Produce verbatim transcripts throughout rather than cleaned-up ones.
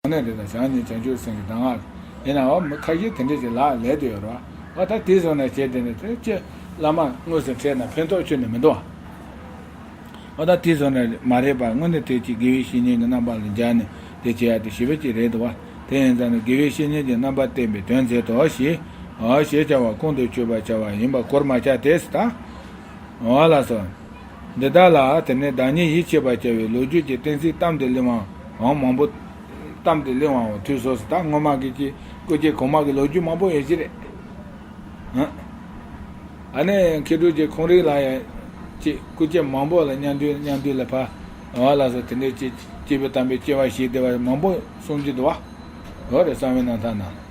ནས་རེད། ད་བྱང་ཉིད་བྱང་ཆུབ་སེམས་ཀྱི་གདམས་ངག་ཡིན་ན་བ་མི་ཁ་ཤས་དེ་འདྲས་ཀྱི་ལག་ལས་དུ་ཡོད་རེད་བ། བ་ད་དེ་སོང་ནས་བྱས་དེ་ནས་དེ་ཅི་བླ་མ་དངོས་སུ་འཕྲད་ན་ཕན་ཐོགས་ཁྱོན་ནས་མི་འདུག་བ། འོ་ད་དེ་སོང་ནས་མ་རེད་པ། དངོས་གནས་དེ་ཅིག་དགེ་བའི་བཤེས་གཉེན་གྱི་རྣམ་པ་ལ་སྦྱར་ནས་དེ་བྱེད་ཡ་དེ་ཞེ་པོ་ཅིག་རེད་འདུག་བ། དེ་ཡིན་ཙང་ནས་དགེ་བའི་བཤེས་གཉེན་གྱི་རྣམ་པ་བསྟེན་པའི་དོན་མཛད་དོ་ཞེས། འོ་ཞེས་བྱ་བ་ཁོང་དུ་ཆུད་པར་བྱ་བ་ཡིན་པ་གོར་མ་ཆག་སྟེ་ཟེར་ད། འོ་ལགས་སོ། འདི་དག་ལ་དེ་ནས་བདག་ཉིད་ཡིད་ཆེས་པར་བྱ་བའི་ལོ་རྒྱུས་ཀྱི་གཏན་ཚིགས་གཏམ་དུ་གླེང་བའང་མང་པོ། གཏམ་དུ་གླེང་བའང་ཐོས་སོ་ཟེར་ད། སྔོན་མ་གི་ཅིག་སྐུ་སྐྱེ་གོང་མ་གི་ལོ་རྒྱུས་མང་པོ་ཡོད་ཀྱི་རེད། ཨ་ནི་མཁས་གྲུབ་ཀྱི་ཁོང་རིགས་ལ་ཡང་ཅིག་སྐུ་སྐྱེ་མང་པོ་ལ་མཉམ་འདུས་མཉམ་འདུས་ལ་ཕ། འོ་ལགས་སོ། དེ་འདྲའི་ཅིག་སྐྱེས་བུ་དམ་པའི་སྐྱེ་བ་བཞེས་བསྡད་པ་མང་པོ་གསུང་རྒྱུ་འདུག་བ། འོ་རེད། གསང་བའི་རྣམ་ཐར་ནང་།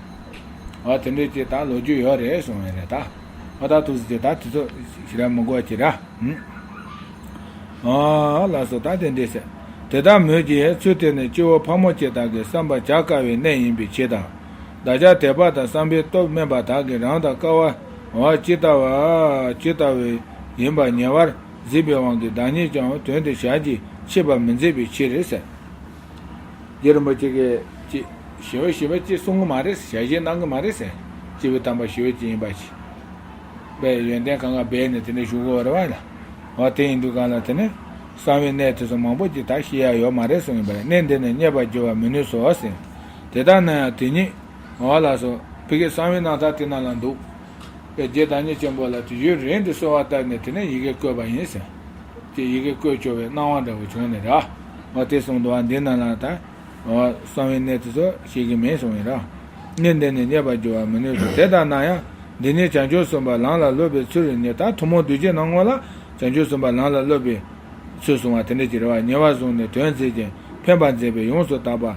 འོ་དེ་འདྲའི་ཅིག་ད་ལོ་རྒྱུས་ཡོད་རེད་གསུང་བས་རེད་ད། འོ་ད་ཐུགས་སུ་ཆེ་ད་དེ་ཚོ་ཞེ་དྲག་མི་དགོས་ཀྱི་ར། ཨ་ལགས་སོ། ད་དེ་འདྲས་ཟེར། དེ་ལྟར་མོད་ཀྱི་ཚུལ་དེ་ནི་སྐྱེ་བོ་ཕག་མོ་ཅན་དག་གི་བསམ་པ་བྱ་དཀའ་བའི་གནས་ཡིན་པའི་ཕྱིར་དང་། བདག་ཅག་དད་པ་དང་བསམ་པའི་སྟོབས་དམན་པ་དག་གིས་རང་དང་དཀའ་བ་ཇི་ལྟ་བ་ཇི་ལྟ་བུ་ཡིན་པ་ཉེ་བར་གཟིགས་པའི་དབང་གིས་བདག་ཉིད་ཀྱང་དོན་དེ་བྱ་རྒྱུའི་ཆད་པ་མི་མཛད་པའི་ཕྱིར་ཟེར། རྗེ་རིན་པོ་ཆེ་གིས་ཅིག་ཞི་བ་ཞི་བ་ཅིག་གསུང་གི་མ་རེད། ཞལ་བཞེས་གནང་གི་མ་རེད་ཟེར། སྐྱེས་བུ་དམ་པ་ཞི་བ་ཅིག་ཡིན་པ་ཞིག་པའི་ཡོན་ཏན་གང་ག་སྦས་ནས་དེ་ནས་བཞུགས་ཡོད་རེད་བ་ལ། འོ་དེ་ཡིན་དུས་གང་ལ་དེ་ནས་གསང་བའི་གནས་དེ་ཚོ་མང་པོ་ཅིག་ད་ཤེས་ཡ་ཡོད་མ་རེད་གསུངས་ཡིན་པ་རེད། གནས་འདི་ནི་རྙེད་པར་འགྱུར་བ་མི་ནུས་སོ་ཟེར། དེ་ལྟར་ན་ཡང་དེ་ཉིད། འོ་ལགས་སོ། ཕ་གི་གསང་བའི་རྣམ་ཐར་དེ་ནང་ལ་འདུག་པའི་རྗེ་བདག་ཉིད་ཆེན་པོ་ལ་དུས་ཡུན་རིང་དུ་གསོལ་བ་བཏབ་ནས་དེ་ནས་ཡི་གེ་བཀོད་པ་ཡིན་ཟེར། ཅེས་ཡི་གེ་བཀོད་ཆོག་པའི་གནང་བ་འདྲ་བོ་བྱུང་ནས་ར། འོ་དེ་གསུངས་འདུག་བ། འདི་ནང་ལ་ད། འོ་གསང་བའི་གནས་དེ་ཚོ་ཤེས་ཀྱི་མེད་གསུངས་ཡིན་ར། གནས་འདི་ནི་རྙེད་པར་འགྱུར་བ་མི་ནུས་སོ། དེ་ལྟར་ན་ཡང་འདི་ཉིད་བྱང་ཆུབ་སེམས་དཔའ་ལམ་ལ་སློབ་པའི་ཚུལ་ནི། ད་ཐུན་མོང་གདུལ་བྱའི་སྣང་ངོ་ལ་བྱང་ཆུབ་སེམས་དཔའ་ལམ་ལ་སློབ་པའི་ཚུལ་གསུང་བ་དེ་འདྲ་ཅིག་རེད་བ། ཉེ་བར་བཟུང་ནས་དོན་མཛད་ཅིང་ཕན་པར་མཛད་པའི་ཡོངས་སུ་དག་པ།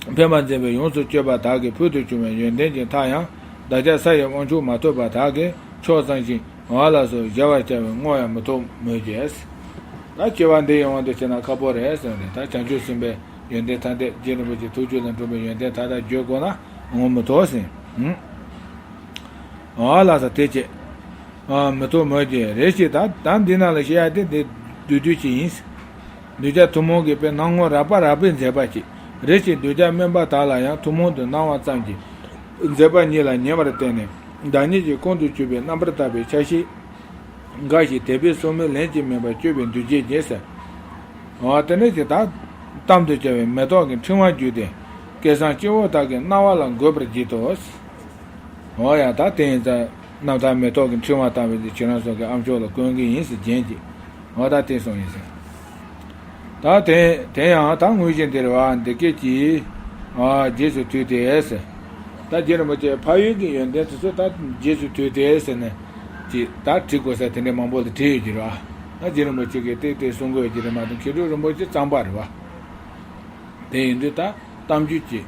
ཕན་པར་མཛད་པའི་ཡོངས་སུ་སྤྱོད་པ་དག་གིས་ཕུལ་དུ་བྱུང་བའི་ཡོན་ཏན་གྱི་མཐའ་ཡང་བདག་ཅག་ས་ཡི་དབང་ཕྱུག་མ་ཐོབ་པ་དག་གིས་ཆོག་ཙམ་ཞིག་འོ་ལགས་སོ། བཞག་པར་བྱ་བའི་བསྔོ་ཡང་མི་ཐོབ་མོད་ཀྱི། ད་སྐྱེ་བ་འདི་ཡི་དབང་དུ་བྱས་ན་ཁག་པོ་རེད་ཟེར་ནས། ད་བྱང་ཆུབ་སེམས་དཔའི་ཡོན་ཏན་ཐ་དད། རྗེ་རིན་པོ་ཆེ་ཐུགས་རྒྱུད་ལ་འགྲོ་བའི་ཡོན་ཏན་ཐ་དད་བརྗོད་དགོས་ན་འོང་མི་ཐོག་ཟིན། འོ་ལགས་སོ། དེ་བྱས། མི་ཐོག་མོད་ཀྱི་རེ་ཞིག་ད་ད་འདི་ནང་ལ་བཤད་ཡ་དེ་འདི་བསྡུས་བསྡུས་ཅིག་ཡིན། གདུལ་བྱ་ཐུན་མོང་གི་དཔེ་སྣང་ངོ་རགས་པ་རགས་པས་མཛད་པ་ཅིག་རེ་ཞིག་གདུལ་བྱ་དམན་པ་དག་ལ་ཡང་ཐུན་མོང་དུ་སྣང་བ་ཙམ་གྱིས་མཛད་པ་ཉིད་ལ་ཉེ་བར་བསྟན་ནས་བདག་ཉིད་ཀྱིས་ཁོང་དུ་ཆུད་པའི་རྣམ་པར་དག་པའི་ཆ་ཤས་འགའ་ཞིག་དད་པའི་སོར་མོས་ལན་གཅིག་མིན་པར་སྤྱོད་པའི་འདུ་བྱེད་ཀྱིས་ཟེར། འོ་དེ་ནས་ཀྱི་ད་གཏམ་དུ་བྱ་བའི་མེ་ཏོག་གི་ཕྲེང་བ་བརྒྱུད་དེ་སྐལ་བཟང་སྐྱེ་བོ་དག་གི་སྣང་བ་ལ་འགོད་པར་བགྱིད་དོ། འོ་ཡ་ད་དེ་ཡིན་ཙང་རྣམ་ཐར་མེ་ཏོག་གི་ཕྲེང་བ་བཏབ་པའི་དེ་ཁྱེད་རང་ཚོ་གི་ཨ་མཆོག་ལ་བསྐོན་གྱི་ཡིན་ཟེར་རྒྱན་གྱིས། འོ་ད་དེ་སོང་ཡིན་ཟེར། ད་དེ་དེ་ཡང་ད་དངོས་གཞི་འདིར་བ་འདི་སྐད་ཀྱིས། ཨ་རྗེས་སུ་དུས་ཏེ་ཟེར། ད་རྗེ་རིན་པོ་ཆེ་ཕ་ཡུལ་གྱི་ཡོན་ཏན་དེ་ཚོ་ད་རྗེས་སུ་དུས་ཏེ་ཟེར་ནས་ཀྱི་ད་བྲི་དགོས་ས་དེ་འདྲའི་མང་པོ་ལ་བྲིས་ཡོད་ཀྱི་རེད་བ། ད་རྗེ་རིན་པོ་ཆེ་གིས་དེ་དེ་གསུང་དགོས་ཀྱི་རེད་མ་གཏོགས་མཁས་གྲུབ་རིན་པོ་ཆེ་རྩོམ་པ་རེད་བ། དེ་ཡིན་དུས་ད་གཏམ་རྒྱུད་ཀྱི་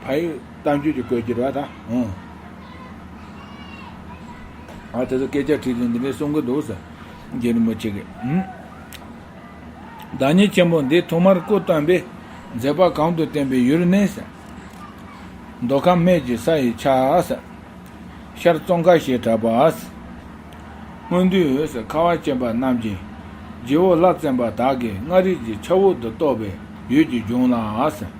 ཕ་ཡུལ་གཏམ་རྒྱུད་ཀྱི་བཀོད་ཀྱི་རེད་བ་ད། ཨང་། ཨ་དེ་ཚོ་སྐད་ཆ་དྲིས་ཏེ་འདི་འདྲའི་གསུང་གི་འདུག་ཟེར། རྗེ་རིན་པོ་ཆེ་གིས། ཨང་། བདག་ཉིད་ཆེན་པོ་འདི་ཐོག་མར་སྐུ་བལྟམས་པའི་མཛད་པ་གང་དུ་བསྟན་པའི་ཡུལ་ནི་ཟེར། མདོ་ཁམས་སྨད་ཀྱི་ས་ཡི་ཆ་ཟེར། ཤར་ཙོང་ཁ་ཞེས་གྲགས་པ་ཟེར། སྔོན་དུས་ཟེར་ཁ་བ་ཅན་པ་རྣམས་ཀྱིས་རྗེ་བོ་ལྷ་བཙན་པ་དག་གིས་མངའ་རིས་ཀྱི་ཆབ་འོག་ཏུ་གཏོགས་པའི་ཡུལ་གྱི་ལྗོངས་ལ་ཟེར།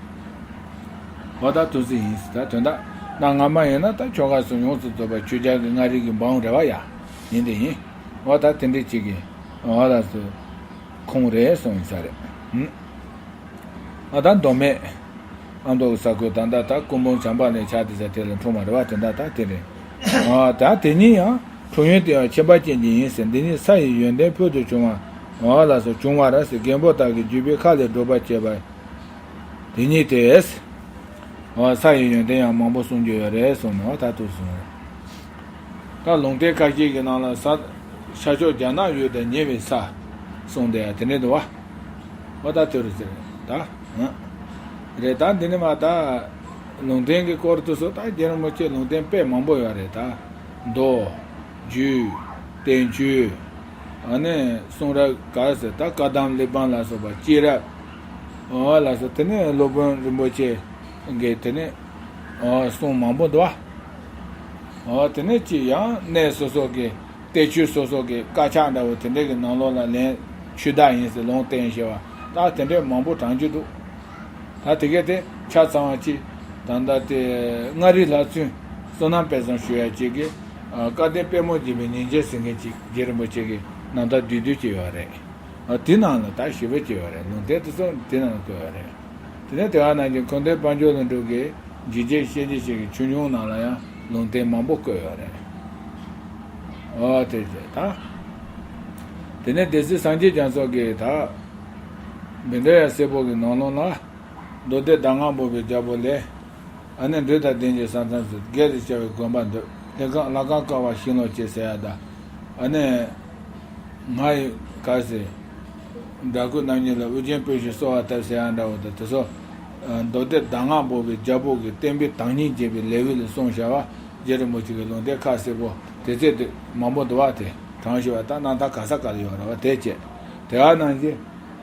འོ་ད་ཐུགས་སྲས་ཡིན་ཟེར། ད་དོན་དག་ད་སྔ་མ་ཡིན་ན་ད་ཆོ་ག་སོགས་ཡོངས་སུ་རྫོགས་པ་ཆོས་རྒྱལ་གྱི་མངའ་རིས་ཀྱི་འབངས་རེ་བ་ཡ་ཡིན་དེ་ཡིན། འོ་ད་དེ་འདྲའི་ཅིག་གིས་འོ་ད་སུ་ཁོང་རེད་གསུངས་ཡིན་ས་རེད། ཨ་ད་མདོ་སྨད་ཨ་མདོ་གི་ས་ཁུལ་ད་ལྟ་ད་སྐུ་འབུམ་བྱམས་པ་ནས་ཆགས་ཏེ་ས་དེ་ལ་འཁྲུངས་པ་རེད་བ། དེ་འདྲ་ད་དེ་རེད། ཨ་ད་དེ་ཉིད་ཡང་འཁྲུངས་ཡུལ་དེ་ཡང་ཁྱད་པར་ཅན་གྱི་ཡིན་ཟེར། འདི་ཉིད་ས་ཡི་ཡོན་ཏན་ཕུལ་དུ་བྱུང་བ་འོ་ལ་སོགས་བྱུང་བ་ར་ཟེར། རྒན་པོ་དག་གིས་བརྒྱུད་པའི་ཁ་ལས་སྒྲུབ་པར་བྱེད་པ། དེ་ཉིད་དེ། འོ་ས་ཡི་ཡོན་ཏན་ཡང་མང་པོ་གསུང་རྒྱུ་ཡོད་རེད་གསུངས་ནས་འོ་ད་ཐུགས་གསུངས་རེད། ད་ལུང་བསྟན་ཁ་ཤས་ཀྱི་ནང་ལ་ས་ཤར་ཕྱོགས་རྒྱ་ནག་ཡུལ་དང་ཉེ་བའི་ས་གསུངས་དེ་ཡང་དེ་འདྲ་འདུག་བ། འོ་ད་དེ་རུ་ཟེར་ད། ཧ། རེད་ད་འདི་ནི་མ་ད། ལུང་བསྟན་གྱི་སྐོར་དུ་སོ་ད་རྗེ་རིན་པོ་ཆེ་ལུང་བསྟན་དཔེ་མང་པོ་ཡོད་རེད་ད། མདོ། རྒྱུད། བསྟན་བཅོས། ཨ་ནི་གསུང་རབ་ག་ཟེར་ད་བཀའ་གདམས་གླེགས་བམ་ལ་སོགས་པ་སྐྱེས་རབས། འོ་ལ་སོགས་དེ་ནས་སློབ་དཔོན་རིན་པོ་ཆེ་གི་དེ་ནས་འོ་གསུང་མང་པོ་འདུག་བ། འོ་དེ་ནས་ཅི་ཡང་གནས་སོ་སོ་གི་གཏེར་ཆོས་སོ་སོ་གི་དཀར་ཆག་འདྲ་བོ་དེ་འདྲ་གི་ནང་ལོགས་ལ་ལན་ཆོས་བདག་ཡིན་ཟེར་ལུང་བསྟན་ཞེས་པ་ད་དེ་འདྲ་མང་པོ་དྲངས་རྒྱུ་འདུག་ད་དེ་གས་དེ་ ཆ་ཚང་བ་ཅིག་ད་ལྟ་དེ་མངའ་རིས་ལྷ་བཙུན་བསོད་ནམས་དཔལ་བཟང་ཞུ་ཡ་ཅིག་གིས་ཨ་བཀའ་བསྟན་དཔལ་མོ་བརྒྱུད་པའི་ཉིན་བྱེད་ཟེར་མཁན་ཅིག་རྗེ་རིན་པོ་ཆེ་གི་རྣམ་ཐར་བསྡུས་བསྡུས་ཅིག་ཡོད་རེད། ཨ་དེ་ནང་ལ་ད་ཞིབ་པ་ཅིག་ཡོད་རེད། ལུང་བསྟན་དེ་ཚོ་དེ་ནང་ལ་བཀོད་ཡོད་རེད། དེ་ནས་དེ་ག་ནང་བཞིན་འཁོར་འདས་དཔལ་འབྱོར་ལ་འགྲོ་གི་འཇིགས་བྱེད་ཤན་འབྱེད་བྱེད་ཀྱི་ཆོས་འབྱུང་ནང་ལ་ཡང་ལུང་བསྟན་མང་པོ་བཀོད་ཡོད་རེད། ཨོ་དེ་རེད་ད། དེ་ནས་སྡེ་སྲིད་སངས་རྒྱས་རྒྱ་མཚོ་གིས་ད་བཻ་ཌཱུརྱ་སེར་པོ་གི་ནང་ལོགས་ལ། མདོ་སྡེ་གདམས་ངག་འབོགས་པའི་རྒྱལ་པོ་ལས། ཨ་ནི་འབྲུག་དང་ལྡན་གྱི་ས་མཚམས་སུ་སྒེར་དུ་བྱ་བའི་དགོན་པ་འདི་ལྷ་ཁང་ལྷ་ཁང་ཀ་བ་ཤིང་ལོ་བྱེད་ཟེར་ཡ་ད། ཨ་ནི་ང་ཡི་ག་ཟེ་འདྲ་སྐུ་རྣམ་གཉིས་ལ་ཨུ་རྒྱན་སྤོས་ཤིང་གསོལ་བ་བཏབ་ཟེར་ཡ་འདྲ་བོ་དང་དེ་ཚོ། མདོ་སྡེ་གདམས་ངག་འབོགས་པའི་རྒྱལ་པོ་གི་བསྟན་པའི་བདག་ཉིད་བྱེད་པའི་ལེའུ་ལ་གསུངས་བཞག་པ་རྗེ་རིན་པོ་ཆེ་གི་ལུང་བསྟན་ཁ་གསལ་པོ་དེ་ཚེ་དེ་མང་པོ་འདུག་བ་དེ་དྲངས་ཞུ་བ་ད་རྣམ་ཐར་ག་ས་ག་ལ་ཡོད་རེད་བ་དེ་བྱས། དེ་ག་ནང་བཞིན།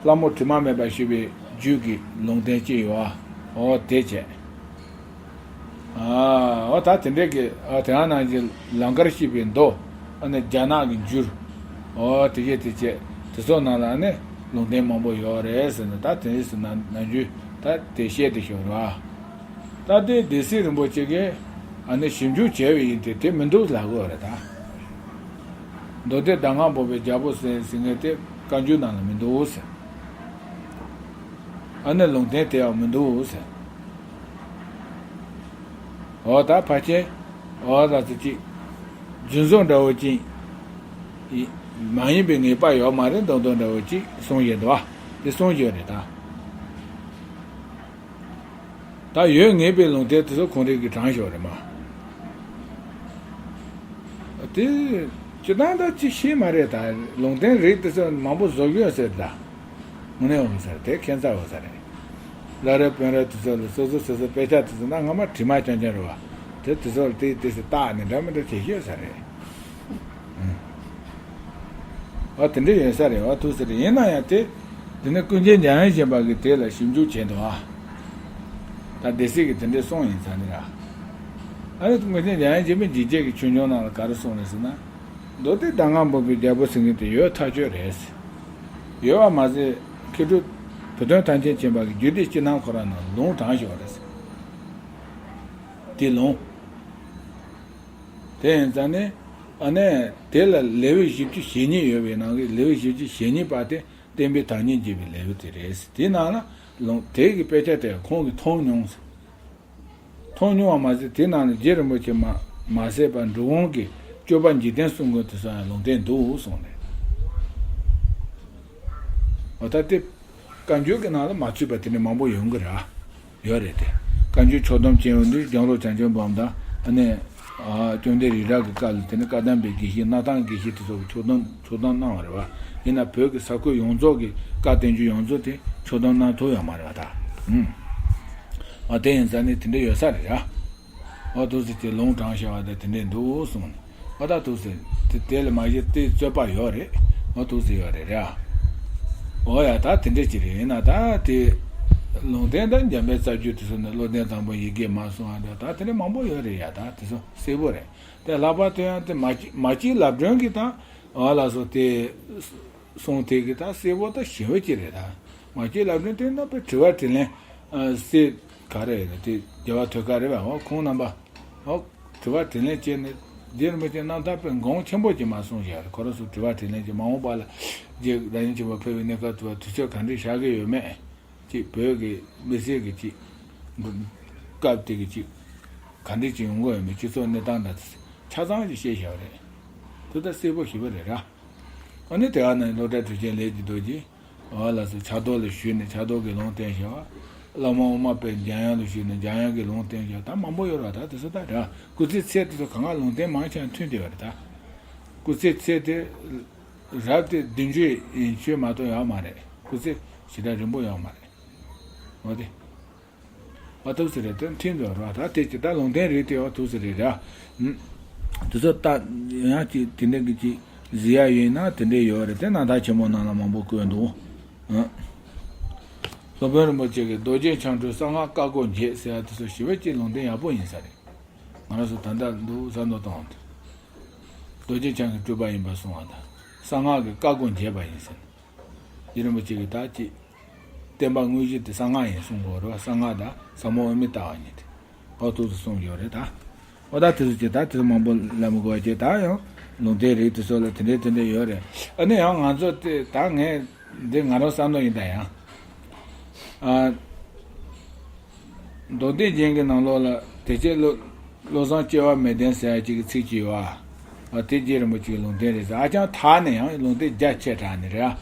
ལྷ་མོ་དྲི་མ་མེད་པར་ཞུ་བའི་རྒྱུད་ཀྱི་ལུང་བསྟན་ཅིག་ཡོད་ཨ། འོ་དེ་བྱས། ཨ་འོ་ད་དེ་འདྲས་ཀྱི་ཨ་དེ་ག་ནང་བཞིན་ལང་ཀར་གཤེགས་པའི་མདོ། ཨ་ནི་རྒྱ་ནག་གི་འགྱུར། འོ་དེ་བྱས་དེ་བྱས་དེ་ཚོ་ནང་ལ་ནི་ལུང་བསྟན་མང་པོ་ཡོད་རེད་ཟེར་ནས་ད་དེ་རིང་སུ་ནང་ནང་རྒྱུད་ད་དེ་བཤད་དེ་ཤོར་བ། ད་དེ་སྡེ་སྲིད་རིན་པོ་ཆེ་གིས་ཨ་ནི་ཞིབ་འཇུག་བྱས་པ་ཡིན་ཏེ་དེ་མི་འདུག་ལབ་དགོས་རེད་ད། མདོ་སྡེ་གདམས་ངག་འབོགས་པའི་རྒྱལ་པོ་ཟེར་ཟེར་མཁན་དེ་བཀའ་འགྱུར་ནང་ལ་མི་འདུག་ཟེར། ཨ་ནི་ལུང་བསྟན་དེ་ཡང་མི་འདུག་ཟེར། འོ་ད་ཕལ་ཆེར་འོ་ད་ཚོ་ཅིག་རྒྱུན་བཟང་འདྲ་བོ་ཅིག་མ་ཡིན་པའི་ངེས་པ་ཡོད་མ་རེད་མདོག་མདོག་འདྲ་བོ་ཅིག་གསུངས་བཞིན་འདུག་ཨ། དེ་གསུངས་བཞིན་རེད་ད། ད་ཡོད་ངེས་པའི་ལུང་བསྟན་དེ་ཚོ་ཁོང་རང་གིས་དྲངས་ཞོར་རེད་མ། དེ་སྤྱིར་བཏང་ད་ཅི་ཤེས་མ་རེད་ད། ལུང་བསྟན་རིགས་དེ་ཚོ་མང་པོ་བཟོ་རྒྱུ་ཡོད་ཟེར་ད། དངོས་གནས་འོང་ས་རེད་དེ་ཁྱད་མཚར་འོང་ས་རེད། བླ་རབས་དཔོན་རབས་དེ་ཚོ་ལ་སོ་སོ་སོ་སོ་དཔེ་ཆ་དེ་ཚོ་ན་སྔ་མ་དྲི་མ་རྐྱང་རྐྱང་རེད་བ། དེ་དེ་ཚོ་ལ་དེ་དེ་ཚོ་བརྟག་ནས་འདྲ་མི་འདྲ་བྱེད་ཤེས་ས་རེད། ཨ་དེ་འདྲ་ཡོད་ས་རེད་བ་ཐུག་ས་རེད། ཡིན་ན་ཡང་དེ་དེ་ནི་ཀུན་མཁྱེན་འཇམ་དབྱངས་བཞད་པ་གིས་དེ་ལ་ཞིབ་འཇུག་བྱས་འདུག་ཨ། ད་སྡེ་སྲིད་ཀྱིས་དེ་འདྲ་གསུངས་ཡིན་ས་ནི་ར། ཨ་ནི་ཀུན་མཁྱེན་འཇམ་དབྱངས་བཞད་པའི་འཇིགས་བྱེད་ཀྱི་ཆོས་འབྱུང་ནང་ལ་ག་རེ་གསུངས་རེད་ཟེར་ན། མདོ་སྡེ་གདམས་ངག་འབོགས་པའི་རྒྱལ་པོ་ཟེར་མཁན་དེ་ཡོད་ཐག་ཆོད་རེད། ཡོད་པ་མ་ཟད་མཁས་གྲུབ་བུ་སྟོན་ཐམས་ཅད་མཁྱེན་པ་གིས་རྒྱུད་སྡེ་སྤྱི་རྣམ་ཁོ་རང་ནང་ལུང་དྲངས་ཞོག་རེད། དེ་ལུང་། དེ་ཡིན་ཙང་ནི། ཨ་ནི་དེ་ལ་ལེའུ་བཞི་བཅུ་ཞེ་གཉིས་ཡོད་པའི་ནང་གི་ལེའུ་བཞི་བཅུ་ཞེ་གཉིས་པ་དེ་བསྟན་པའི་བདག་ཉིད་བརྗོད་པའི་ལེའུ་དེ་རེད། དེའི་ནང་ལ་ལུང་དེ་གི་དཔེ་ཆ་དེ་ཁོང་གིས་མཐོང་མྱོང་། མཐོང་མྱོང་བ་མ་ཟད་དེའི་ནང་ལ་རྗེ་རིན་པོ་ཆེ་མ་མ་ཟད་པར་འབྲི་གུང་གི་སྤྱོད་པ་འཇིག་རྟེན་གསུམ་མགོན་དེ་ཚོ་ཡང་ལུང་བསྟན་འདུག་གསུངས་ནས། འོ་ད་དེ། བཀའ་འགྱུར་གྱི་ནང་ལ་མ་ཚུད་པ་དེ་འདྲ་མང་པོ་ཡོང་གི་རེད། ཡོད་རེད་དེ། བཀའ་འགྱུར་ཕྱོགས་བསྡོམས་ཅན་ཡོང་དུས་རྒྱང་ལོ་བྱང་ཆུབ་འབུམ་དང་ཨ་ནི། ཨ་བཅོམ་ལྡན་རི་རབ་ཀྱི་བཀའ་ལ་དེ་ནི་བཀའ་གདམས་པའི་དགེ་བཤེས་སྣར་ཐང་དགེ་བཤེས་དེ་ཚོ་གིས་ཕྱོགས་བསྡོམས་ཕྱོགས་བསྡོམས་གནང་བ་རེད་བ། ཡིན་ན་བོད་ཀྱི་ས་ཁུལ་ཡོངས་རྫོགས་ཀྱི་བཀའ་བསྟན་འགྱུར་ཡོངས་རྫོགས་དེ་ཕྱོགས་བསྡོམས་གནང་ཐུབ་ཡོད་མ་རེད་བ་ད། ཨུམ། ཨ་དེ་ཡིན་ཙང་ནི་དེ་འདྲ་ཡོད་ས་རེད་ར། ཨོ་ཐུགས་སྲས་ཀྱིས་ལུང་དྲངས་བཞག་པ་དེ་དེ་འདྲས་འདུག་གསུངས་ནས། ཨོ་ད་ཐུགས་སྲས་དེ་དེ་ལ་མ་གཞི་དེ་རྩོད་པ་ཡོད་རེད། ཨོ་ཐུགས་སྲས་ཡོད་རེད་རེད་ཨ། ཨོ་ཡ་ད་དེ་འདྲས་ཅིག་རེད། ཡིན་ན་ད་དེ་ལུང་བསྟན་དང་འཇམ་དཔལ་རྩ་རྒྱུད་དེ་ཚོ་ནས་བློ་ལྡན་དང་པོ་ཡི་གེ་མ་གསུངས་ཨ། ད་ད་དེ་འདྲས་མང་པོ་ཡོད་རེད་ཡ། ད་དེ་ཚོ་གསལ་པོ་རེད། དེ་ལྷག་པར་དུ་ཡང་དེ་མ་གཅིག་མ་གཅིག་ལབ་སྒྲོན་གྱི་ད་ཨོ་ལ་སོགས་དེ་གསུངས་དེ་གི་ད་གསལ་པོ་ད་ཞེ་པོ་ཅིག་རེད་ད། མ་གཅིག་ལབ་སྒྲོན་དེ་ནང་པའི་དྲི་བ་དྲིས་ལན། ཨ་སྲས་ག་རེ་ཡིན་ན་དེ་རྒྱལ་བ་ཐོད་དཀར་རེད་པ། འོ་ཁོང་རྣམ་པ་འོ་དྲི་བ་དྲིས་ལན་བྱས་ནས་རྗེ་རིན་པོ་ཆེ་རྣམ་ཐར་པའི་དགོངས་ཆེན་པོ་ཅིག་མ་གསུངས་བཞག་རེད། ཁོ་རང་ཚོ་དྲི་བ་དྲིས་ལན་གྱི་མ་འོངས་པ་ལ་རྗེ་བདག་ཉིད་ཆེན་པོ་ཕེབས་པའི་གནས་སྐབས་དུ་བ་དུས་ཚོད་ག་འདྲས་བཞག་གི་ཡོད་མེད་ཅིག་བོད་ཀྱི་མི་སེར་གྱི་ཅིག་སྐབས་དེ་གི་ཅིག་ག་འདྲས་ཅིག་ཡོང་གི་ཡོད་མེད་སྤྱི་ཚོགས་གནས་སྟངས་དང་ཆ་ཚང་ཅིག་བཤད་བཞག་རེད། དེ་ལྟར་གསལ་པོ་ཞེ་པོ་རེད་ར། ཨ་ནི་དེ་ག་ནས་སློབ་གྲྭ་གྲུབ་ཆེན་ལས་ཀྱི་རྡོ་རྗེ། ཨ་ལ་སོགས་ཕྱག་རྡོར་ལ་ཞུས་ནས་ཕྱག་རྡོར་གྱི་ལུང་བསྟན་བྱས་པ། བླ་མ་དབུ་མ་པས་འཇམ་དབྱངས་ལ་ཞུས་ནས་འཇམ་དབྱངས་ཀྱི་ལུང་བསྟན་བྱས་པ། ད་མང་པོ་ཡོད་ར། ད་དེ་ཚོ་ད་ར་སྐུ་ཚེ་ཚད་དེ་ཚོ་གང་ག་ལུང་བསྟན་མང་ཆེ་བ་མཐུན་བསྡད་པ་རེད་ད། སྐུ་ཚེ་ཚད་དེ་རབ་དེ་བདུན་ཅུ་ཡན་ཆོད་མ་གཏོགས་ཡོད་མ་རེད། སྐུ་ཚེ་ཞེ་དྲག་རིང་པོ་ཡོད་མ་རེད། འོ་དེ། ཨ་ཐུགས་སུ་རེད་དེ་མཐུན་དུ་རོ། ད་དེ་ཅི་ད་ལུང་བསྟན་རེད་དེ། ཨ་ཐུགས་སུ་རེད་ར། དེ་ཚོ་ད་ཡང་ཅིག་དེ་འདྲ་གི་ཅིག་གཟིགས་ཡ་ཡོད་ན་དེ་འདྲ་ཡོད་རེད་དེ། རྣམ་ཐར་ཆེན་མོ་ནང་ལ་མང་པོ་བཀོད་འདུག། ཨ། སློབ་དཔོན་རིན་པོ་ཆེ་གིས་རྡོ་རྗེ་འཆང་སྤྲུལ་གསང་སྔགས་བཀའ་བསྒོ་འབྱེད་ཟེར་ཡ་དེ་ཚོ་ཞེ་པོ་ཅིག་ལུང་བསྟན་ཡག་པོ་ཡིན་ས་རེད། ང་རང་ཚོ་ད་ལྟ་འདུག་ས་མདོ་དང་། རྡོ་རྗེ་འཆང་གི་སྤྲུལ་པ་ཡིན་པར་གསུངས་པ་དང་། གསང་སྔགས་ཀྱི་བཀའ་བསྒོ་འབྱེད་པ་ཡིན་ཟེར། རྗེ་རིན་པོ་ཆེ་གིས་ད་ཅིག་ བསྟན་པ་དངོས་གཞི་དེ་གསང་སྔགས་ཡིན་གསུང་གི་ཡོད་རེད་བ། གསང་སྔགས་དང་ཟབ་མོ་དབུ་མའི་ལྟ་བ་གཉིས་དེ། ཨོ་ཐུགས་སུ་གསུངས་ཡོད་རེད་ད། ཨོ་ད་དེ་ཚོ་ཅིག་ད་དེ་ཚོ་མང་པོ་ལབ་མི་དགོས་པ་ཅིག་ད་ཡང་ལུང་བསྟན་རིགས་དེ་ཚོ་ལ་དེ་འདྲས་དེ་འདྲས་ཡོད་རེད། ཨ་ནི་ཡང་ང་ཚོ་དེ་ད་ངས་འདི་ང་རང་བསམ་བློ་ཡིན་ད་ཡང་། ཨ། མདོ་སྡེ་རྒྱན་གྱི་ནང་ལོགས་ལ་དེ་ཚེ་བློ་བློ་བཟང་སྐྱེ་བ་མི་ལྡན་ཟེར་ཡ་གཅིག་གི་ཚིག་གཅིག་ཡོད་ཨ། ཨ་དེ་རྗེ་རིན་པོ་ཆེའི་ལུང་བསྟན་རེད་ཟེར། ཨ་ཅང་ཐག་ནས་ཡང་ལུང་བསྟན་རྒྱ་ཆེ་དྲགས་ནས་རེད་ཨ།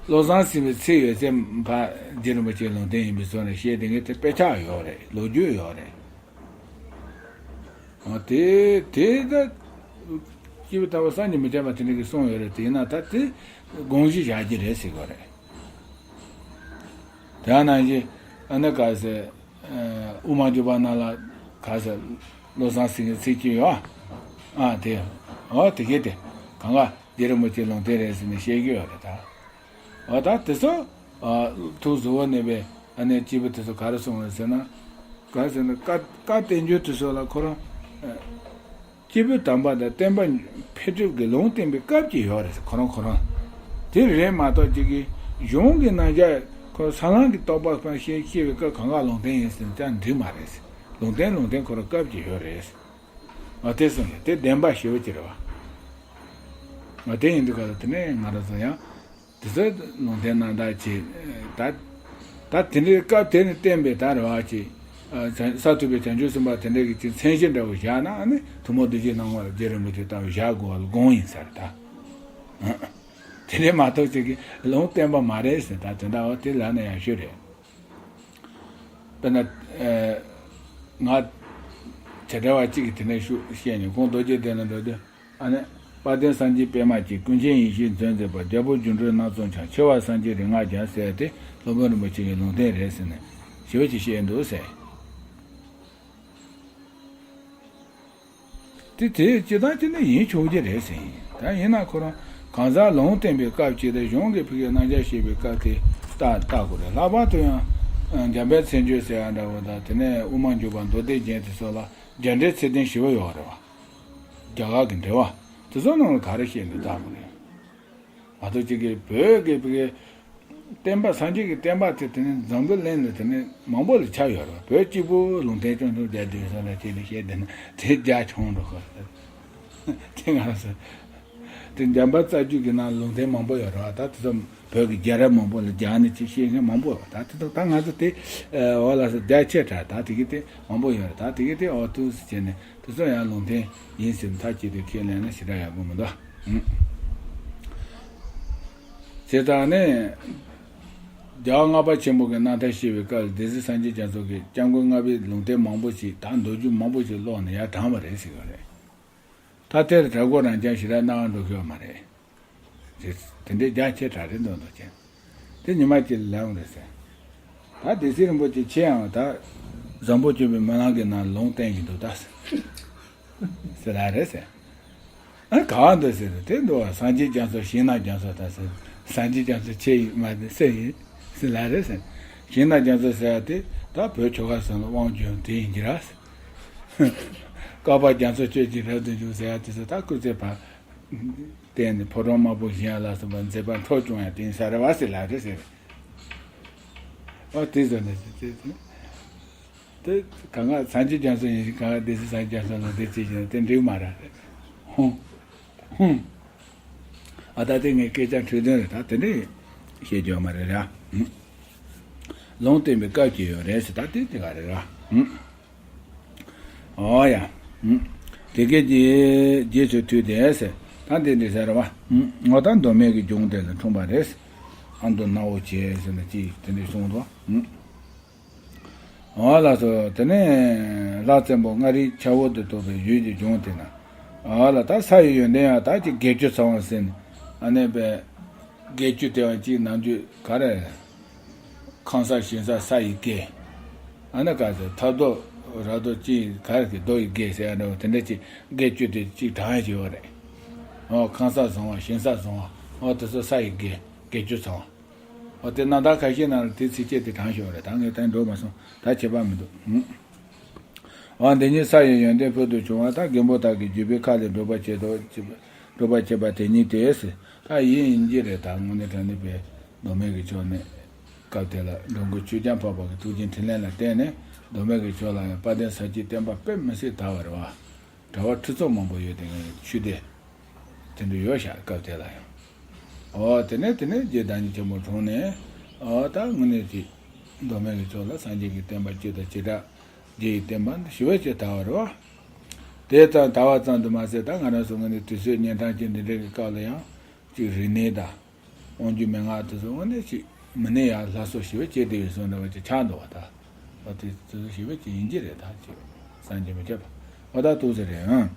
བློ་བཟང་ཟེར་བའི་ཚིག་ཡོད་ཚད་ཕ་རྗེ་རིན་པོ་ཆེའི་ལུང་བསྟན་ཡིན་པའི་ཚོ་ནས་བཤད་དེ་ངས་དེ་དཔེ་ཆ་ཡོད་རེད། ལོ་རྒྱུས་ཡོད་རེད། ཨ་དེ་དེ་ད་སྐྱེས་བུ་དམ་པ་བསམ་གྱིས་མི་ཁྱབ་པ་དེ་འདྲ་གི་གསུངས་ཡོད་རེད། དེ་ཡིན་ན་ད་དེ་དགོངས་གཞི་བཞག་རྒྱུ་རེད་ཟེར་གི་རེད། དེ་ནང་བཞིན་ཨ་ནི་ག་ཟེ། དབུ་མ་འཇུག་པ་ནང་ལ་ག་ཟེ། བློ་བཟང་སེང་གེའི་ཚིག་གཅིག་ཡོད་ཨ། དེ། ཨོ་དེ་གས་དེ། གང་ག་རྗེ་རིན་པོ་ཆེའི་ལུང་བསྟན་རེད་ཟེར་ནས་བཤད་ཀྱི་ཡོད་རེད་ད། ཨོ་ད་དེ་ཚོ། ཐུགས་གཟུ་བོར་གནས་པའི་ཨ་ནི་སྐྱེས་བུ་དེ་ཚོ་ག་རེ་གསུངས་རེད་ཟེར་ན། ག་ཟེར་ན་བཀའ་བཀའ་བསྟན་འགྱུར་དེ་ཚོ་ལ་ཁོ་རང་། སྐྱེས་བུ་དམ་པ་དང་བསྟན་པ་འཕེལ་འགྲིབ་ཀྱི་ལུང་བསྟན་པའི་སྐབས་ཀྱི་ཡོད་རེད་ཁོ་རང་ཁོ་རང་། དེ་རེད་མ་གཏོགས་ཅིག་གི་གཞུང་གི་རྣམ་གཞག་ཁོ་ས་ལམ་གྱི་རྟོགས་པ་ཕར་ཤེས་ཤེས་པའི་སྐབས་གང་ག་ལུང་བསྟན་ཡིན་ཟེར་ན་ཅང་འགྲིག་མ་རེད། ལུང་བསྟན་ལུང་བསྟན་ཁོ་རང་སྐབས་ཀྱི་ཡོད་རེད། ང་དེ་གསུངས་ཡོད་དེ་བདེན་པ་ཞེ་པོ་ཅིག་རེད་བ། ང་དེ་ཡིན་དུས་ག་ལ་དེ་ནས་ང་རང་ཚོ་ཡང་། དེ་ཚོ་ལུང་བསྟན་རྣམ་དག་བྱས། ད་ད་དེ་འདྲའི་སྐབས་དེ་ནས་བསྟན་པའི་ད་རེ་བ་བྱས། ས་ཐུབ་པའི་བྱང་ཆུབ་སེམས་དཔའ་དེ་འདྲའི་གི་ཅིག་མཚན་གཞི་འདྲ་བོ་བཞག་ན་ཨ་ནི་ཐུན་མོང་བདེ་གཤེགས་སྣང་བ་ལ་རྗེ་རིན་པོ་ཆེ་ལྟ་བུ་བཞག་དགོས་པ་ལ་དགོངས་ཡིན་ས་རེད་ད། དེ་འདྲའི་མ་གཏོགས་ཅིག་གི་ལུང་བསྟན་པ་མ་རེད་ཟེར་ད་དེ་འདྲ་བ་དེ་ལབ་ན་ཡག་ཤོས་རེད། དཔེར་ན། ང་བྱེད་བྲལ་བ་གཅིག་གི་དེ་འདྲའི་ཤུགས་བཤད་ནས་ཁོང་རྡོ་རྗེ་གདན་ལ་འགྲོ་དུས། ཨ་ནི། དཔལ་ལྡན་སངས་རྒྱས་པད་མ་སྐྱེས། ཀུན་མཁྱེན་ཡེ་ཤེས་མཚོན་མཛད་པ། རྒྱལ་པོ་སྒྱུ་འཕྲུལ་སྣ་ཚོགས་འཆང་། ཆེ་བ་སངས་རྒྱས་རིག་སྔགས་རྒྱལ་ཟེར་ཏེ་སློབ་དཔོན་རིན་པོ་ཆེ་གི་ལུང་བསྟན་རེད་ཟེར་ནས་ཞེ་པོ་ཅིག་བཤད་འདུག་ཟེར། དེ་དེ་སྤྱིར་བཏང་སྤྱིར་ནས་ཡིན་ཆོག་རྒྱུ་རེད་ཟེར་ཡིན། ད་ཡིན་ན་ཁོ་རང་གང་ཟག་ལུང་བསྟན་པའི་སྐབས་ཅིག་དང་གཞུང་གི་ཕ་གིའི་རྣམ་གཞག་བཤད་པའི་སྐབས་དེ་ལྟ་ལྟ་དགོས་རེད། ལྷག་པར་དུ་ཡང་འཇམ་དཔལ་མཚན་བརྗོད་ཟེར་ཡ་འདྲ་བོ་དང་དེ་ནས་དབུ་མ་འཇུག་པ་མདོ་སྡེ་རྒྱན་དེ་ཚོ་ལ་རྒྱ་འགྲེལ་ཚིག་དོན་ཞིབ་པོ་ཡོད་རེད་བ། རྒྱ་གར་གྱི་འགྲེལ་བ་དེ་ཚོ་ནང་ལ་ག་རེ་བཤད་འདུག་ལྟ་དགོས་རེད། མ་གཏོགས་ཅིག་གིས་བོད་ཀྱི་བོད་ཀྱི་བསྟན་པ་སངས་རྒྱས་ཀྱི་བསྟན་པ་དེ་དེ་ནི་འཛམ་བུ་གླིང་ལ་དེ་ནི་མང་པོ་ལ་ཁྱབ་ཡོད་རེད། བོད་གཅིག་པུ་ལུང་བསྟན་ཆུང་ཆུང་རྒྱ་འདུས་སོགས་ལ་དེ་ནི་བཤད་དེ་ནི་དེ་རྒྱ་ཆུང་འགྲོ་གི་རེད། དེ་ང་རང་ཚོ་དེ་འཇམ་དཔལ་རྩ་རྒྱུད་ཀྱི་ནང་ལུང་བསྟན་མང་པོ་ཡོད་རེད་བ། ད་དེ་ཚོ་བོད་ཀྱི་རྒྱལ་རབས་མང་པོ་ལ་རྒྱ་ནི་ཅིག་བཤད་མཁན་མང་པོ་ཡོད་རེད། ད་དེ་ཚོ་ད་ང་ཚོ་དེ་འོ་ལ་སོ་རྒྱ་ཆེ་དྲགས་ད་དེ་གི་དེ་མང་པོ་ཡོད་རེད། ད་དེ་གི་དེ་འོ་ཐུགས་སུ་བྱས་ནས། དེ་ཚོ་ཡང་ལུང་བསྟན་ཡིན་ཟེར་མཐའ་གཅིག་ཏུ་ཁས་ལེན་ན་ཞེ་དྲག་ཡག་པོ་མི་འདུག་ཨང་། བྱས་ཙང་ནས། རྒྱལ་བ་ལྔ་པ་ཆེན་པོ་གི་རྣམ་ཐར་བཤད་པའི་སྐབས་ལ་སྡེ་སྲིད་སངས་རྒྱས་རྒྱ་མཚོ་གིས་སྐྱབས་མགོན་ལྔ་པའི་ལུང་བསྟན་མང་པོ་ཞིག་དང་མདོ་རྒྱུད་མང་པོ་ཞིག་ཀློག་ནས་ཡར་དྲངས་པ་རེད་ཟེར་གི་རེད། ད་དེར་གྲྭ་སྐོར་རང་ཅང་ཞེ་དྲག་གནང་འགྲོ་གི་ཡོད་མ་རེད། དེ་དེ་འདྲའི་རྒྱ་ཆེ་དྲགས་རེད་འདུག་འདུག་ཅན། དེ་ཉི་མ་གཅིག་ལ་ལངས་རེད་ཟེར། ད་སྡེ་སྲིད་རིན་པོ་ཆེ་ཁྱེད་ཡང་ད་བཟང་པོ་སྤྱོད་པའི་སྨོན་ལམ་གྱི་ནང་ལུང་བསྟན་གྱི་འདུག་ད་ཟེར་ལ་རེད་ཟེར། ཨ་ག་བ་འདུག་ཟེར་དེ་འདུག་བ། སངས་རྒྱས་རྒྱ་མཚོ་ཞིང་ནགས་རྒྱ་མཚོ་ད་ཟེར། སངས་རྒྱས་རྒྱ་མཚོ་ཁྱེད་ཡིན་མ་ཟེར་ཡིན་ཟེར་ལ་རེད་ཟེར། ཞིང་ནགས་རྒྱ་མཚོ་ཟེར་ཡ་དེ་ད་བོད་ཆོལ་ཁ་གསུམ་ལ་དབང་བསྒྱུར་དེ་ཡིན་གྱི་ར་ཟེར། བསྐལ་པ་རྒྱ་མཚོ་ཁྱོད་ཀྱིས་རབ་ཏུ་བཞུགས་ཟེར་ཡ་དེ་ཚོ་ད་སྐུ་ཚེ་བར། བརྟེན་ནས་ཕོ་བྲང་དམར་པོ་བཞེངས་ཡ་ལ་སོགས་པ་མཛད་པ་འཕྲོ་བཅུག་ཡ་དེ་ཡིན་ས་རེད་བ་ཟེར་ལ་རེད་ཟེར། ཨོ་དེ་ཟེར་ནས་ཟེར་དེ་དེ་གང་ག་སངས་རྒྱས་རྒྱ་མཚོ་ཡིན་ཞིང་གང་ག་སྡེ་སྲིད་སངས་རྒྱས་རྒྱ་མཚོ་ལ་འདི་བྱེད་ཀྱི་ན་དེ་འགྲིག་མ་རེད། ཧུང་ཧུང་། ཨ་ད་དེ་ངས་སྐད་ཆ་འཕྲོས་དོན་རེད། ད་དེ་འདྲས་བཤད་རྒྱུ་མ་རེད་ར། ལུང་བསྟན་པའི་སྐབས་ཀྱི་ཡོད་རེད་ཟེར། ད་དེ་དེ་ག་རེད་ར། ཨོ་ཡ། དེ་སྐད་ཀྱི་རྗེས་སུ་མཐུད་དེ་ཟེར། ད་འདི་འདྲ་ཟེར་བ། ངོ་ད་མདོ་སྨད་ཀྱི་ལྗོངས་དེ་ལ་འཁྲུངས་པ་རེད། ཨ་མདོ་སྣ་བོ་བྱས་ཟེར་ན་ཅི་དེ་འདྲ་གསུངས་འདུག་ཨོ་ལགས་སོ། དེ་ནས་ལྷ་བཙན་པོ་མངའ་རིས་ཆབ་འོག་ཏུ་གཏོགས་པའི་ཡུལ་གྱི་ལྗོངས་དེ་ན། ཨོ་ལ་ད་ས་ཡི་ཡོན་ཏན་ཡང་ད་ཅི་བརྒྱད་ཅུ་ཚང་བ་ཟེར་ནས་ཨ་ནེ་པའི་བརྒྱད་ཅུ་དེ་བ་ཅིག་ནམ་རྒྱུན་ག་རེ། ཁང་གསར་ཞིང་གསར་ས་ཡི་རྒྱལ། ཨ་ནི་ག་ཚོད་ཐབ་རྡོ་ར་རྡོ་ཅི་ག་རེ་གི་རྡོ་ཡི་རྒྱལ་ཟེར་ཡ་འདྲ་བོ་དེ་འདྲ་ཅིག་བརྒྱད་ཅུ་དེ་ཅིག་བགྲང་ཡ་ཅིག་ཡོད་རེད། ཨོ་ཁང་གསར་བཟང་བ་ཞིང་གསར་བཟང་བ་ཨོ་དེ་ཚོ་ས་ཡི་རྒྱལ་བརྒྱད་ཅུ་ཚང་བ། ཨོ་དེ་རྣམ་ཐར་ཁ་ཤས་ནང་ལ་དེ་ཚིགས་བཅད་དེ་བགྲང་ཤོག་རེད། ད་ངས་ད་འགྲོ་མ་སོང་། ད་ཁྱད་པར་མི་འདུག་ཨོ་འདི་ཉིད་ས་ཡི་ཡོན་ཏན་ཕུལ་དུ་བྱུང་བ། ད་རྒན་པོ་དག་གི་བརྒྱུད་པའི་ཁ་ལས་སྒྲུབ་པར་བྱེད་དོ། སྒྲུབ་པར་བྱེད་པ་དེ་ཉིད་དེ། ད་ཡིན་ཡིན་གྱི་རེད། ད་དངོས་གནས་དྲང་གནས་པའི་མདོ་སྨད་ཀྱི་ཕྱོགས་ནས། སྐབས་དེ་ལ་འགྲོ་མགོན་ཆོས་རྒྱལ་འཕགས་པ་གི་ཐུགས་རྗེ་འཕྲིན་ལས་ལ་བརྟེན་ནས་མདོ་སྨད་ཀྱི་ཕྱོགས་ལ་ཡང་དཔལ་ལྡན་ས་སྐྱའི་བསྟན་པ་དཔེ་མི་སྲིད་དར་བ་རེད་བ། གྲྭ་བ་ཁྲི་ཚོ་མང་པོ་ཡོད་དེ་ངའི་ཆོས་སྡེ་དེ་འདྲ་ཡོད་ཤག་སྐབས་དེ་ལ་ཡང་། ཨོ་དེ་ནས་དེ་ནས་རྗེ་བདག་ཉིད་ཆེན་པོ་འཁྲུངས་ནས། ཨོ་ད་དངོས་གནས་ཀྱི་མདོ་སྨད་ཀྱི་ཕྱོགས་ལ་སངས་རྒྱས་ཀྱི་བསྟན་པ་སྤྱི་དང་བྱེ་བྲག་རྗེ་ཡི་བསྟན་པ་འདི་ཞི་བ་ཅིག་དར་བ་རེད་བ། དེ་ཙམ་དར་བ་ཙམ་དུ་མ་ཟད་ད་ང་རང་ཚོ་དངོས་གནས་དུས་ཚོད་གཉན་འཕྲང་གི་འདི་འདྲའི་གི་སྐབས་ལ་ཡང་ཅིག་རིག་གནས་དང་། དབང་སྒྱུར་མན་ངག་དེ་ཚོ་དངོས་གནས་ཅིག་མི་ནས་ཡང་སླར་གསོ་ཞིབ་བྱས་བསྡད་ཡོད་བཟོ་འདྲ་བ་ཅིག་ཆགས་འདུག་བ་ད། འོ་དེ་ཚོ་ཞིབ་བྱས་ཡིན་གྱི་རེད་ད་ཅིག་བསམ་གྱི་མི་ཁྱབ་པ། འོ་ད་ཏོག་ཙམ་རེད་ཨང་།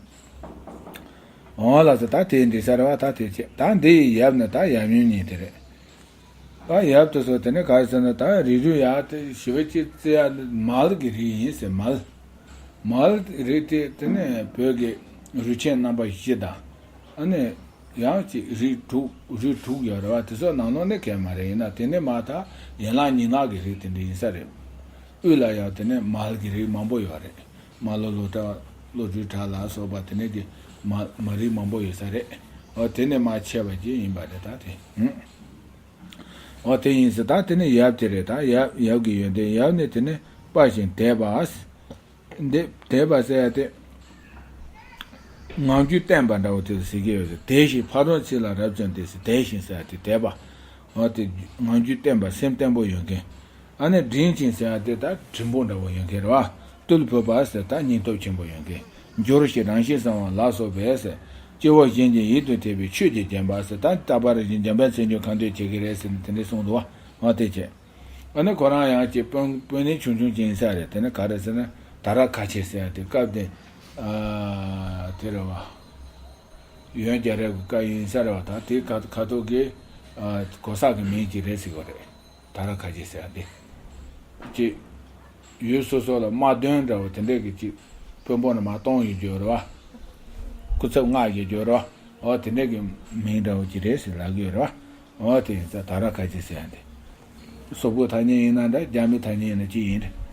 འོ་ལགས་སོ། ད་དེ་འགྲིག་ས་རེད་བ། ད་དེ་བྱས་ད་འདི་ཡི་ཡབ་ནི་ད་ཡབ་ཡུམ་གཉིས་དེ་རེད། ད་ཡབ་དེ་ཚོ་དེ་ནས་ག་རེ་ཟེར་ན་ད་རིགས་རུས་ཡག་དེ་ཞིབ་བྱས་བརྩི་ཡ་ནི་མལ་གྱི་རིགས་ཡིན་ཟེར་མལ། མལ་རིགས་དེ་དེ་ནས་བོད་ཀྱི་རུས་ཆེན་རྣམ་པ་བཞི་དང་། ཨ་ནི། ཡང་ཅིག་རིགས་དྲུག་རིགས་དྲུག་ཡོད་རེད་བ། དེ་ཚོ་ནང་ལོགས་ནས་གལ་མ་རེད། ཡིན་ན་དེ་ནས་མར་ད་ཡན་ལག་སྙན་ངག་གི་རིགས་དེ་འདྲ་ཡིན་ས་རེད། དབུས་ལ་ཡང་དེ་ནས་མལ་གྱི་རིགས་མང་པོ་ཡོད་རེད། མ་ལོ་ལོ་བྲག་བློ་གྲོས་བྲག་ལ་སོགས་པ་དེ་ནས་ཀྱི་མ་མ་རིགས་མང་པོ་ཡོད་ས་རེད། འོ་དེ་ནས་མར་ཆད་པ་ཅིག་ཡིན་པ་རེད་ད་དེ། འོ་དེ་ཡིན་ཟེར། ད་དེ་ནས་ཡབ་དེ་རེད། ད་ཡབ་ཡབ་ཀྱི་ཡོན་ཏན་ཡབ་ནས་དེ་ནས་དཔའ་ཞིང་དད་པ། འདི་དད་པ་ཟེར་ཡ་དེ། ངང་རྒྱུད་བརྟན་པ་འདྲ་བོ་དེ་ལ་ཟེར་གྱི་ཡོད་རེད། དད་ཞིང་ཕ་རོལ་ཕྱིན་ལ་རབ་བརྩོན་ཏེ་ཟེར། དད་ཞིང་ཟེར་ཡ་དེ་དད་པ། འོ་དེ་ངང་རྒྱུད་བརྟན་པ་སེམས་བརྟན་པོ་ཡོད་མཁན། ཨ་ནི་འབྲིང་ཞིང་ཟེར་ཡ་དེ་ད་འབྲིང་པོ་འདྲ་བོ་ཡོད་མཁན་རེད་བ། རྟུལ་ཕོད་པ་ཟེར་ད་སྙིང་སྟོབས་ཆེན་པོ་ཡོད་མཁན། འགྱུར་ཞིང་རང་བཞིན་གསལ་བ་ལ་སོགས་པས་ཟེར། སྐྱེ་བོ་གཞན་གྱི་ཡིད་དུ་འཐད་པའི་ཆོས་ཀྱིས་བརྒྱན་པ་ཟེར། ད་རྟག་པར་བཞིན་འཇམ་དཔལ་མཚན་བརྗོད་མཁའ་འགྲོས་བྱེད་ཀྱི་རེད་ཟེར་ནས་དེ་འདྲས་གསུངས་འདུག་བ། འོ་དེ་བྱས། ཨ་ནི་ཁོ་རང་ཡང་ཅིག་དཔོན་དཔོན་གནས་ཆུང་ཆུང་ཅིག་ཡིན་ས་རེད། དེ་ནི་ག་རེ་ཟེར་ན་ད་ར་ཁ་ཆེ་ཟེར་ཡ་དེ་སྐབས་དེ་ཨ་དེ་རེད་བ། ཡོན་རྒྱལ་རབས་ཀྱི་སྐབས་ཡིན་ས་རེད་བ། ད་དེ་ཁ་ཁ་ཐོག་གི་ཨ་གོ་ས་གི་མིང་ཅིག་རེད་ཟེར་གོ་རེད། ད་ར་ཁ་ཆེ་ཟེར་ཡ་དེ་ཅིག་ཡུལ་སོ་སོ་ལ་དམག་དོན་འདྲ་བོ་དེ་འདྲས་ཀྱི་ཅིག་དཔོན་པོ་ནི་མ་གཏོང་ཡོད་རྒྱུ་རེད་བ། སྐུ་ཚབ་མངགས་ཡོད་རྒྱུ་རེད་བ། འོ་དེ་འདྲས་ཀྱི་མིང་འདྲ་བོ་ཅིག་རེད་ཟེར་ལབ་ཀྱི་ཡོད་རེད་བ། འོ་དེ་ཡིན་ཙང་ད་ར་ཁ་ཆེ་ཟེར་ཡ་འདི། སོག་པོའི་ཐ་སྙད་ཡིན་ན་འདྲ། རྒྱ་མིའི་ཐ་སྙད་ཡིན་ན་ཅི་ཡིན་རེད།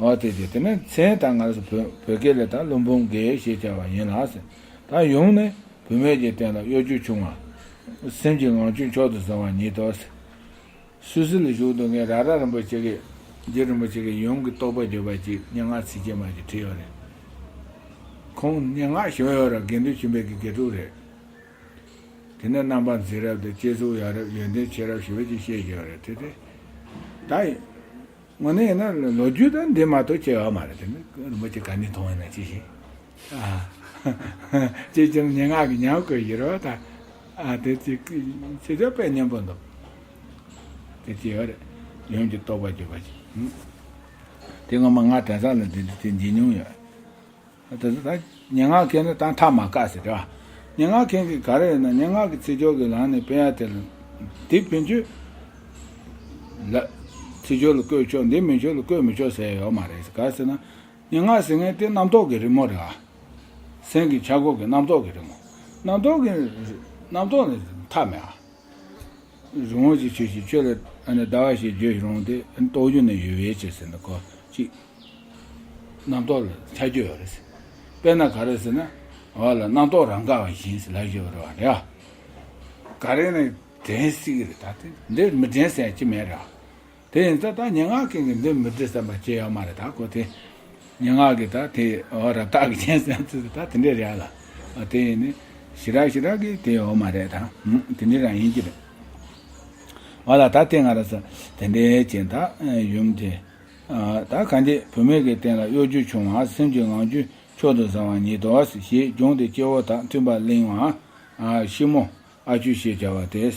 འོ་དེ་དེ་དེ་ནས་མཚན་དང་ང་ཚོ་བོད་བོད་སྐད་ལ་ད་ཀླུ་འབུམ་དགེ་ཞེས་བྱ་བ་ཡིན་ལ་ཟེར། ད་ཡུམ་ནི་བུད་མེད་ཀྱི་སྟེང་ལ་གཡོ་སྒྱུ་ཆུང་བ། སེམས་ཀྱི་ངང་ཚུལ་མཆོག་ཏུ་བཟང་བ་ཉིད་དོ་ཟེར། སུད་སི་ལ་བཞུགས་འདུག་མཁན་ར་ར་རིན་པོ་ཆེ་གིས་རྗེ་རིན་པོ་ཆེ་གིས་ཡུམ་གྱི་རྟོགས་པ་བརྗོད་པ་ཅིག་སྙན་ངག་ཚིགས་བཅད་མ་ཅིག་བྲིས་ཡོད་རེད། ཁོང་སྙན་ངག་ཞུ་ཡོད་ར་དགེ་འདུན་ཆོས་འཕེལ་གྱི་དགེ་ཕྲུག་རེད། དེ་ནས་རྣམ་པར་འཛིན་རབས་དང་སྤྱི་གཙུག་ཡ་རབས་ཡོན་ཏན་ཆེ་རབས་ཞེ་པོ་ཅིག་བཤད་ཡོད་རེད་དེ་དེ། ད་ཡིན། དངོས་གནས་ཡིན་ན་ལོ་རྒྱུས་དང་འདི་མ་གཏོགས་ཅི་ཡོད་མ་རེད་དེ་ནི་རིན་པོ་ཆེ་ག་ནས་མཐོང་ཡིན་ན་ཅི་ཞིག་ཨ། ཅི་ཅི་སྙན་ངག་གི་ཉམས་བཀོད་ཡིན་རོ་ད། ཨ་དེ་ཅི་ཅི་ཅི་དཔེ་སྙན་པོ་འདུག་དེ་ཅི་ཡོད་རེད། ཡུམ་གྱི་རྟོགས་པ་བརྗོད་པ་ཅིག་དེ་སྔོན་མ་ང་དེང་སང་ལ་འདི་འདི་འདི་འབྱིན་མྱོང་ཡོད། ད་ད་ད་སྙན་ངག་མཁན་ནི་ད་མཐའ་མ་བཀག་ཟེར་རེད་བ། སྙན་ངག་མཁན་གྱིས་ག་རེ་ཡོད་ན་སྙན་ངག་གི་ཚིག་སྦྱོར་གྱི་ལམ་ནས་སྤེལ་ཡ་དེ་ལ། དེ་ཕན་ཆོད་ལ། ཚིག་སྦྱོར་ལ་བཀོད་ཆོག་འདི་མི་ཆོག་ལ་བཀོད་མི་ཆོག་ཟེར་ཡ་ཡོད་མ་རེད། ག་རེ་ཟེར་ན། སྙན་ངག་ཟེར་མཁན་དེ་རྣམ་རྟོག་གི་རི་མོ་རེད་བ། སེམས་ཀྱི་འཆར་སྒོ་གི་རྣམ་རྟོག་གི་རི་མོ། རྣམ་རྟོག་གི་རྣམ་རྟོག་ནི་མཐའ་མེད་བ། རི་བོང་ཞིག་ཆོས་ཤིག་ཁྱོད་ལ་ཨ་ནི་ཟླ་བ་ཞིག་བརྗོད་རུང་དེ་རྟོགས་རྒྱུ་ནི་ཡོད་པའི་ཕྱིར་ཟེར་ན་གོ་གཅིག་རྣམ་རྟོག་ལ་ཆ་རྒྱུ་ཡོད་རེད་ཟེར། དཔེར་ན་ག་རེ་ཟེར་ན། འོ་ལ་རྣམ་རྟོག་རང་དགའ་བ་བཞིན་ཟེར་ལབ་ཀྱི་ཡོད་རེད་བ་རེད་བ། ག་རེ་ནི་དྲན་སྲིད་ཀྱི་རེད་ད་དེ་འདིར་མི་དྲན་ཟེར་ཡ་ཅི་མེད་རེད་བ། དེ་ཡིན་ཙང་ད་སྙན་ངག་མཁན་གྱིས་འདི་མི་འབྲི་བསམ་པ་ཅི་ཡོད་མ་རེད་ད་ཁོ་དེ། སྙན་ངག་གི་ད་དེ་འོ་རབ་བཏགས་ཀྱི་རྒྱན་ཟེར་ཚུལ་ད་དེ་འདྲས་རེད་ལ། ཨ་དེ་ཡིན་ནི་ཞེ་དྲག་ཞེ་དྲག་གི་དེ་ཡོད་མ་རེད་ད། ཨུམ་དེ་འདྲས་རང་ཡིན་གྱི་རེད། འོ་ལ་ད་དེ་ང་རང་ཚོ་དེ་འདྲས་ཅན་ད་ཡུམ་དེ། ཨ་ད་ག་འདི་བུད་མེད་ཀྱི་སྟེང་ལ་གཡོ་སྒྱུ་ཆུང་བ་སེམས་ཀྱི་ངང་ཚུལ་མཆོག་ཏུ་བཟང་བ་ཉིད་དོ་ཞེས་སྦྱོང་སྟེ་སྐྱེ་བོ་དག་མཐུན་པར་གླེང་བ། ཨ་ཤི་མོ་ཨ་ཆུ་ཞེས་བྱ་བ་སྟེ།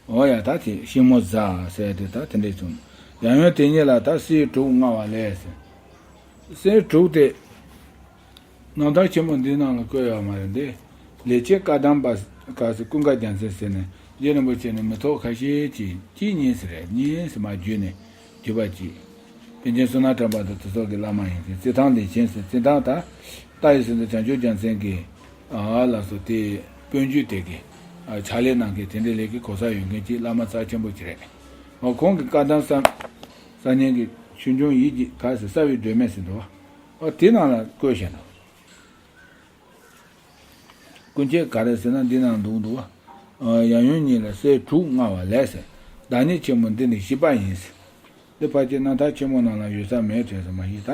འོ་ཡ་ད་དེ་ཤི་མོ་ཟ་ཟེར་དེ་ད་དེ་འདྲས་བྱུང་། ཡང་ཡང་དེ་ཉིད་ལ་ད་གསེར་དྲུག་མངའ་བ་ལས་ཟེར། གསེར་དྲུག་དེ་རྣམ་ཐར་ཆེན་མོ་འདི་ནང་ལ་བཀོད་ཡོད་མ་རེད་དེ། ལས་བྱེད་བཀའ་གདམས་པ་ག་ཟེར་ཀུན་དགའ་རྒྱལ་མཚན་ཟེར་ནས་རྗེ་རིན་པོ་ཆེ་ནས་མི་ཐོག་ཁ་ཤས་ཀྱིས་གཅིག་གཉིས་ཟེར་རེད་གཉིས་ཟེར་མ་བརྒྱུད་ནས་བརྒྱུད་པ་གཅིག་པཎ་ཆེན་བསོད་ནམས་གྲགས་པ་དང་དེ་ཚོ་གི་བླ་མ་ཡིན་ཟེར། རྩེ་ཐང་ལས་ཆེན་ཟེར། རྩེ་ཐང་ད་ལྟ་ཡི་ཟེར་འདི་བྱང་ཆུབ་རྒྱལ་མཚན་གྱི་ཨ་ལགས་སོ་དེ་སྤོན་རྒྱུད་དེ་གི་ཨ་ཕྱག་ལས་གནང་མཁན་དེ་འདྲའི་ལས་ཀྱི་གོ་ས་ཡོད་མཁན་གྱི་བླ་མ་རྩ་ཆེན་པོ་ཅིག་རེད། ཨ་ཁོང་གི་བཀའ་གདམས་གསར་གསར་རྙིང་གི་ཆོས་འབྱུང་ཡིད་ཀྱི་ག་ཟེར་གསལ་བའི་སྒྲོན་མེ་ཟེར་འདུག་བ། ཨ་དེ་ནང་ལ་བཀོད་བཞག་འདུག་ཀུན་མཁྱེན་ག་རེ་ཟེར་ན་འདི་ནང་འདུག་འདུག་བ། ཡང་ཡང་ཉིད་ལ་གསེར་དྲུག་མངའ་བ་ལས་ཟེར། བདག་ཉིད་ཆེན་མོ་འདི་ནི་བཞི་པ་ཡིན། འདི་ཕལ་ཆེར་རྣམ་ཐར་ཆེན་མོ་ནང་ལ་ཡོད་ས་མེད་དྲན་སོང་མ་གཞི། ད་